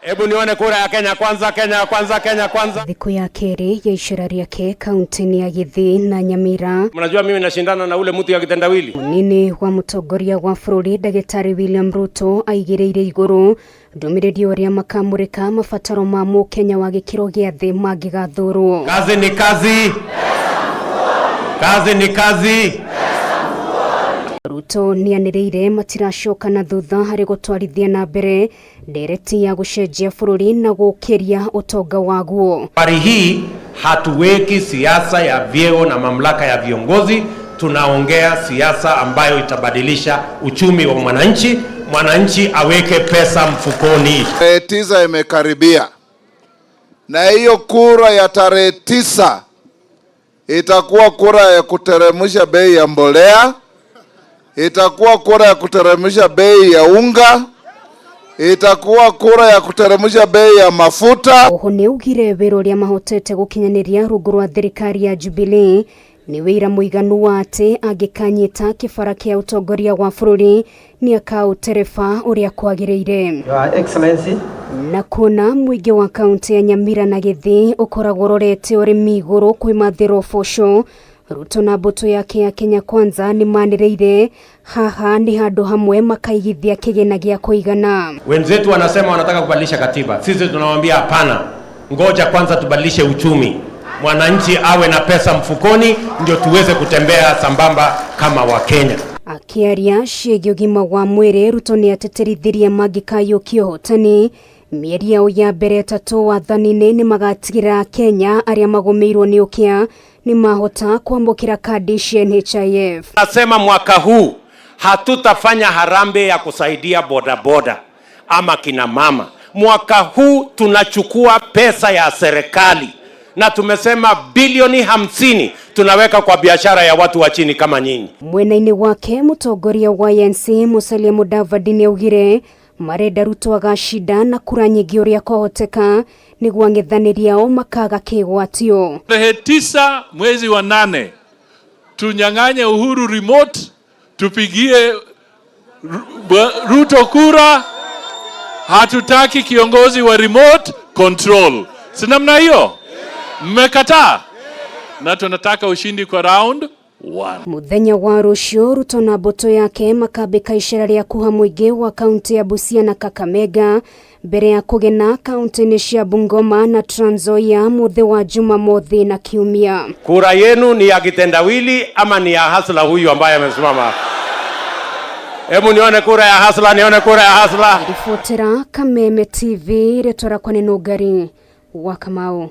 Hebu nione kura ya Kenya Kwanza, Kenya Kwanza, Kenya Kwanza. Thikũ ya kerĩ ya icera rĩake kaunti-inĩ ya Gĩthii na Nyamira. Mnajua mimi nashindana na ule mtu ya kitendawili. Mũnini wa mũtongoria wa bũrũri ndagĩtarĩ William Ruto aigĩrĩire igũrũ ndũmĩrĩri ũrĩa makamũrĩka mabataro ma mũkenya wa gĩkĩro gĩa thĩ mangĩgathurwo. Kazi ni kazi, kazi ni kazi. Ruto nĩanĩrĩire matiracoka na thutha harĩ gũtwarithia na mbere ndereti ya gũcenjia bũrũri na gũkĩria ũtonga waguo. Safari hii hatuweki siasa ya vyeo na mamlaka ya viongozi, tunaongea siasa ambayo itabadilisha uchumi wa mwananchi, mwananchi aweke pesa mfukoni. Tarehe 9 imekaribia, na hiyo kura ya tarehe 9 itakuwa kura ya kuteremsha bei ya mbolea, itakuwa kura ya kuteremsha bei ya unga, itakuwa kura ya kuteremsha bei ya mafuta. Oho nĩaugire wĩra ũrĩa mahotete gũkinyanĩria rungu rwa thirikari ya Jubilee nĩ wĩira mũiganu wa atĩ angĩkanyita kĩbara kĩa ũtongoria wa bũrũri nĩakaũtereba ũrĩa kwagĩrĩire. Your Excellency, Na kuona mũingĩ wa kaunti ya Nyamira na Gĩthii ũkoragwo ũrorete ũrĩmi igũrũ kwĩmathĩra ũboco, Ruto na mbũtũ yake ya Kenya Kwanza nĩmanĩrĩire haha nĩ handũ hamwe makaigithia kĩgĩna gĩa kũigana. Wenzetu wanasema wanataka kubadilisha katiba, sisi tunawaambia hapana, ngoja kwanza tubadilishe uchumi, mwananchi awe na pesa mfukoni, ndio tuweze kutembea sambamba kama Wakenya. Akĩaria ciĩgiĩ ũgima wa mwĩrĩ, Ruto nĩatĩtĩrithirie mangĩkayũkia ũhotani mĩeri yao ya mbere ĩtatũ wathani-inĩ nĩmagatigĩrĩra Kenya arĩa magũmĩirwo nĩ ũkĩa nĩmahota kwamũkĩra kandi cia NHIF. Nasema mwaka huu hatutafanya harambee ya kusaidia bodaboda ama kina mama. Mwaka huu tunachukua pesa ya serikali na tumesema bilioni 50 tunaweka kwa biashara ya watu wa chini kama nyinyi. Mwena-inĩ wake mũtongoria wa ANC Musalia Mudavadi nĩaugire marenda Ruto agacinda na kura nyingĩ ũrĩa kwahoteka nĩguo ang'ethanĩri ao makaga kĩgwatio. Tarehe 9 mwezi wa 8 tunyang'anye Uhuru remote, tupigie Ruto kura. Hatutaki kiongozi wa remote control, si namna hiyo? Mmekataa, na tunataka ushindi kwa round 1. Muthenya wa rũciũ Ruto na mbũtũ yake makambĩka icera rĩa kuha mũingĩ wa kaunti ya Busia na Kakamega mbere ya kũgena kaunti-inĩ cia Bungoma na Trans Nzoia mũthĩ wa Jumamothi na Kiumia. Kura yenu ni ya kitendawili ama ni ya hustler huyu ambaye amesimama? Hebu nione kura ya hustler, nione kura ya hustler. Ribotera Kameme TV, rĩtwa rĩakwa nĩ Nũngari wa Kamau.